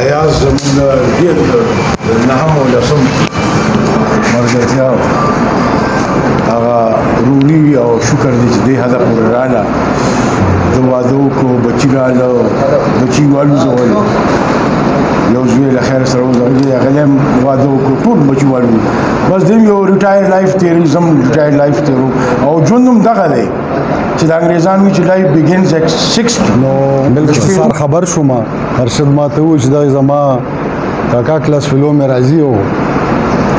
ایاز زمونږ ډېر د نهم او لسم ملګرتیا، هغه رونی او شکر دی چې دې حده پورې راله. د واده وکړو، بچي راله، بچي والوزول، یو زوی له خیر سره وزول، هغه هم واده وکړو، ټول بچي والوزول. بس دیم یو ریټایر لایف تېروي، زم ریټایر لایف تېرو او ژوند هم دغه دی چې د انګریزان وي چې لایف بیګینز ایټ 60. نو بالکل خبر شوم، ارشد ما ته وویل چې دا زما کاکا کلاس فلو مې راځي او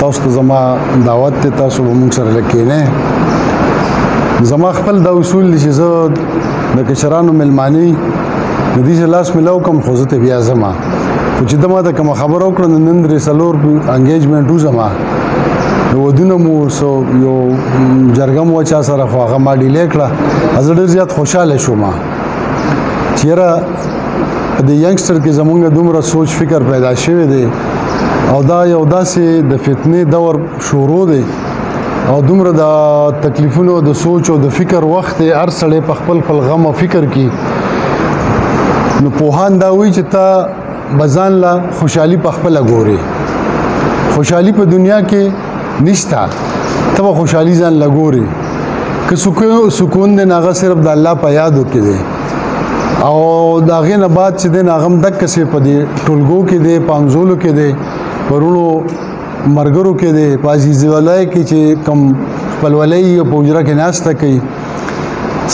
تاسو ته زما دعوت دی، تاسو به مونږ سره لږ کښېنئ. زما خپل دا اصول دي چې زه د کشرانو مېلمانې د دې چې لاس ملاو کوم، خو زه ته بیا ځم. خو چې ده ما ته کومه خبره وکړه، نو نن درې څلور انګیجمنټ و، زما د ودونه مو سو یو جرګه مو چا سره، خو هغه ما ډیلې کړه. زه ډېر زیات خوشحاله شوم چې یاره په دې ینګسټر کې زمونږ دومره سوچ فکر پیدا شوی دی او دا یو داسې د فتنې دور شروع دی او دومره د تکلیفونو د سوچ او د فکر وخت دی، هر سړی په خپل خپل غم او فکر کې. نو پوهان دا وایي چې ته به ځان له خوشحالي په خپله ګورې، خوشحالي په دنیا کې نشته، ته به خوشحالي ځان له ګورې. که سکون دی نو هغه صرف د الله په یادو کې دی او د هغې نه بعد چې دی نو هغه هم دقسې په دې ټولګو کې دی، په همزولو کې دی، په وروڼو مرګرو کې دی، په عزیزولۍ کې چې کوم خپلولۍ او په حجره کې ناسته کوي.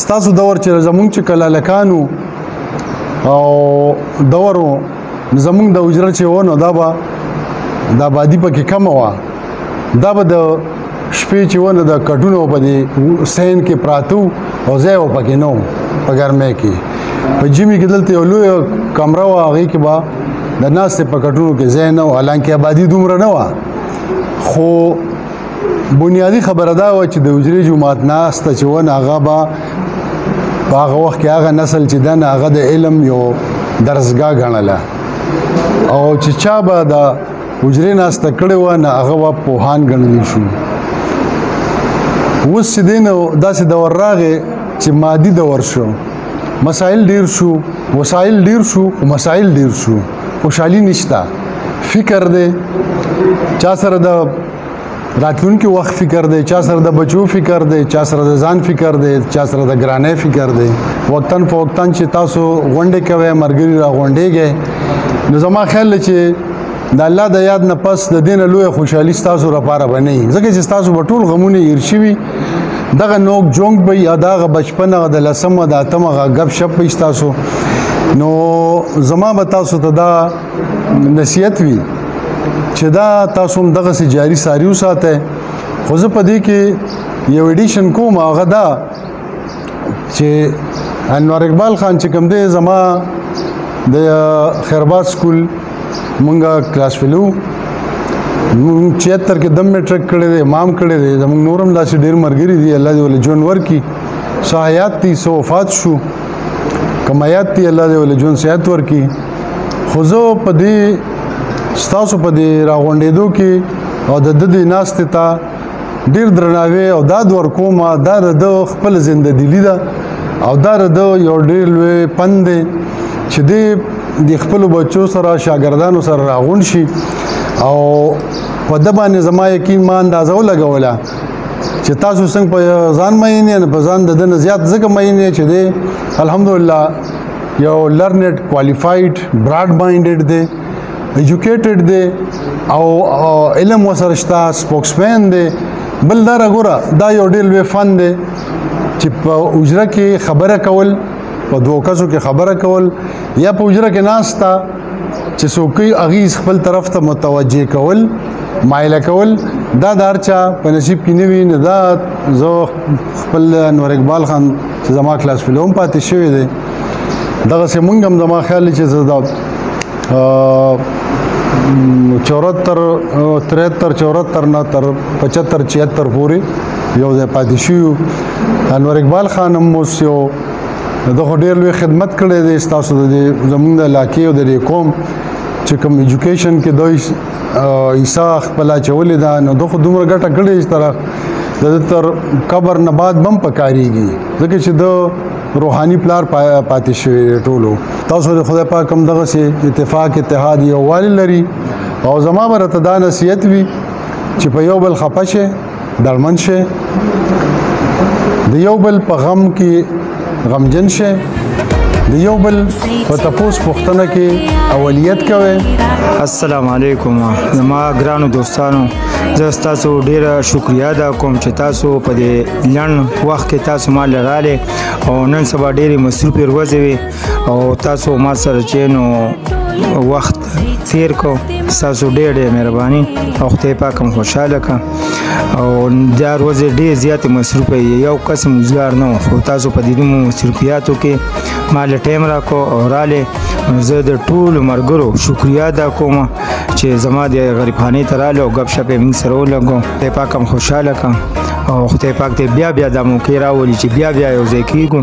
ستاسو دور چې زمونږ چې کله هلکانو او دور و، زمونږ د حجره چې و نو دا به د آبادي پکې کمه وه، دا به د شپې چې و نو د کټونو په دې سین کې پراته وو او ځای به پکې نه و. په ګرمۍ کې، په ژمي کې دلته یو لویه کمره وه، هغې کې به د ناستې په کټونو کې ځای نه و، حالانکه آبادي دومره نه وه. خو بنیادي خبره دا وه چې د حجرې جومات ناسته چې و نو هغه به په هغه وخت کې هغه نسل چې ده نو هغه د علم یو درسګاه ګڼله او چې چا به د حجرې ناسته کړې وه نو هغه به پوهان ګڼلی شو. اوس چې دی نو داسې دور راغی چې مادي دور شو، مسایل ډیر شو، وسایل ډیر شو، خو مسایل ډیر شو، خوشحالي نشته. فکر دی، چا سره د راتلونکي وخت فکر دی، چا سره د بچو فکر دی، چا سره د ځان فکر دی، چا سره د ګرانۍ فکر دی. وقتاً فوقتاً چې تاسو غونډې کوئ، ملګري را غونډېږئ، نو زما خیال دی چې د الله د یاد نه پس د دې نه لویه خوشحالي ستاسو لپاره به نه وي، ځکه چې ستاسو به ټول غمونه هېر شوي، دغه نوک جونګ به یا دغه بچپن، هغه د لسم د اتم هغه ګپ شپ به ستاسو. نو زما به تاسو ته دا نصیحت وي چې دا تاسو هم دغسې جاري ساري وساتئ. خو زه په دې کې یو ایډیشن کوم، هغه دا چې انور اقبال خان چې کوم دی زما د خیرآباد سکول مونږه کلاس فیلو، مونږ 76 کې دم میټرک کړی دی، امام کړی دی. زمونږ نورم داسې ډېر ملګري دي، الله دې ولې ژوند ورکړي، څه حیات دي، څه وفات شو، که حیات دي الله دې ولې ژوند صحت ورکړي. خو زه په دې ستاسو په دې راغونډېدو کې او د ده دې ناستې ته ډېر درناوی او داد ورکوم. دا د ده خپل زندهدلي ده او دا د ده یو ډېر لوی پند دی چې دی د خپلو بچو سره شاګردانو سره راغونډ شي او په ده باندې زما یقین ما اندازه ولګوله چې تاسو څنګه په ځان مین یې، په ځان د ده نه زیات ځکه مین یې چې دی الحمدلله یو لرنډ کوالیفاید براډ مایندډ دی، ایجوکیټډ دی او علم وسره شته، سپوکسمن دی. بل دا راګوره دا یو ډېر لوی فن دی چې په حجره کې خبره کول، په دوو کسو کې خبره کول یا په حجره کې ناسته چې څوک هغې خپل طرف ته متوجه کول، مایله کول، دا د هر چا په نصیب کې نه وي. نو دا زه خپل انور اقبال خان چې زما کلاس فیلو هم پاتې شوی دی، دغسې مونږ هم زما خیال دی چې زه دا 74 73 74 نه تر 75 76 پورې یو ځای پاتې شوي. انور اقبال خان هم اوس یو ده خو ډېر لوی خدمت کړی دی ستاسو د دې زمونږ د علاقې او د دې قوم چې کوم ایجوکیشن کې دوی عیسی خپله اچولې ده، نو ده خو دومره ګټه کړې چې تر د ده تر قبر نه بعد به هم پکارېږي، ځکه چې ده روحاني پلار پاتې شوی دی. ټولو تاسو د خدای پاک هم دغسې اتفاق، اتحاد، یووالی لري. او زما به راته دا نصیحت وي چې په یو بل خفه شئ، دړمن شئ، د یو بل په غم کې غمجن شئ، د یو بل په تپوس پوښتنه کې اولیت کوئ. السلام علیکم زما ګرانو دوستانو، زه ستاسو ډیره شکریه ادا کوم چې تاسو په دې لنډ وخت کې تاسو ما له راغلې او نن سبا ډېرې مصروفې ورځې وې او تاسو ما سره چې نو وخت تیر کو. ستاسو ډېر ډېر مهرباني او خدای پاک هم خوشحاله کړه. او دا ورځې ډېر زیاتې مصروفه یې، یو کس روزګار نه و، خو تاسو په دې مصروفیاتو کې ما له ټایم راکړو او رالې. زه د ټولو ملګرو شکریه ادا کوم چې زما د غریبخانې ته راغله او ګپ شپ یې موږ سره ولګو. خدای پاک هم خوشحاله کړه او خدای پاک دې بیا بیا دا موقع راولي چې بیا بیا یو ځای کېږو.